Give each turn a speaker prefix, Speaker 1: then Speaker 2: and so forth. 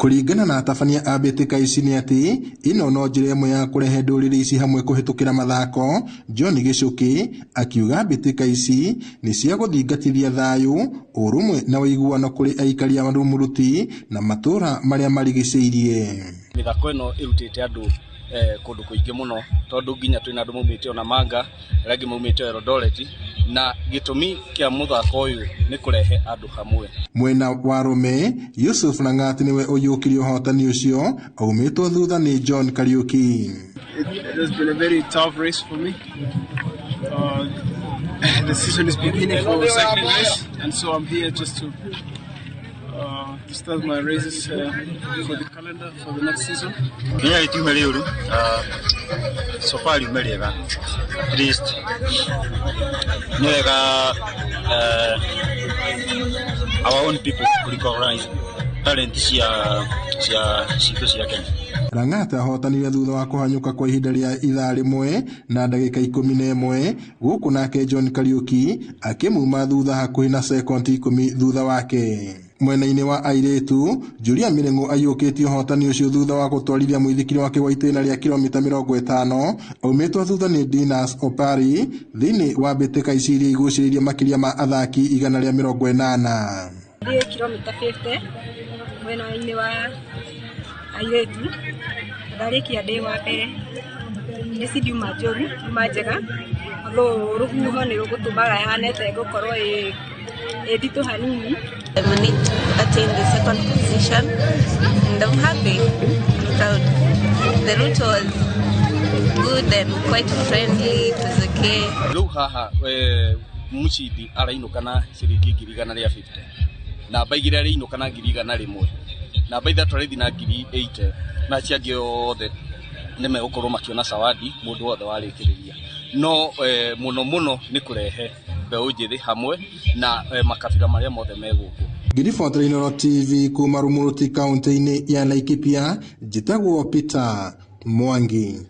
Speaker 1: Kũringana na atabania a mbĩtĩka ici nĩ atĩ ĩno no njĩra ĩmwe ya kũrehe ndũrĩrĩ ici hamwe kũhĩtũkĩra mathako. John Gĩchũkĩ akiuga mbĩtĩka ici nĩ cia gũthingatithia thayũ, ũrũmwe na ũiguano kũrĩ aikari a Rumuruti na matũũra marĩa marigicĩirie.
Speaker 2: Mĩthako ĩno ĩrutĩte andũ kũndũ kũingĩ mũno, tondũ nginya twĩna andũ maumĩte ona Manga, arĩa angĩ maumĩte Eldoret, na gĩtũmi kĩa mũthako ũyũ nĩ kũrehe andũ hamwe.
Speaker 1: Mwena wa arũme, Yusuf Langat nĩwe ũiyũkirie ũhotani ũcio aumĩtwo thutha nĩ John Kariuki.
Speaker 3: It has been a very tough race for me. The season is beginning for cycling race, and so I'm here just to start my races for the calendar for the next season.
Speaker 4: Kinya rĩtiuma rĩũru, so far riuma rĩega, at least nĩ wega our own people recognize talent cia citũ cia Kenya.
Speaker 1: Langat ahotanire thutha wa kũhanyũka kwa ihinda rĩa ithaa rĩmwe na ndagĩka 11, gũkũ nake John Kariuki akĩmuma thutha hakuhĩ na sekondi 10 thutha wake. Mwena-inĩ wa airĩtu, Julia Mĩrĩng'ũ aiyũkĩtie ũhotani ũcio thutha wa gũtwarithia mũithikiri wake wa itĩna rĩa kilomita 50, aumĩtwo thutha nĩ Dinas Opari thĩinĩ wa mbĩtĩka ici iria igucĩrĩirie makĩria ma athaki 180.
Speaker 5: Thiĩ kilomita 50 mwena-inĩ wa airĩtu, ndarĩkia ndĩ wa mbere. Nĩ ci ndiuma njũru, ndiuma njega, although rũhuho nĩ rũgũtũmaga yahane ta ĩgũkorwo ĩ nditũ hanini.
Speaker 6: I managed to attain the second position and I'm happy, I'm proud. The route was good and quite friendly, it was okay.
Speaker 2: Rĩu haha mũcindi arainũka na ciringi 150,000, namba 2 arĩinũka na 100,000, namba 3 arĩthi na 80,000, na acio angĩ othe nĩ megũkorwo makĩona zawadi mũndũ wothe warĩkĩrĩria. No mũno mũno nĩ kũrehe mbeũ njĩthĩ hamwe na makabira marĩa mothe me gũkũ.
Speaker 1: Ngĩribotera Inooro TV kuma Rumuruti kaunti-inĩ ya Laikipia, njĩtagwo Peter Mwangi.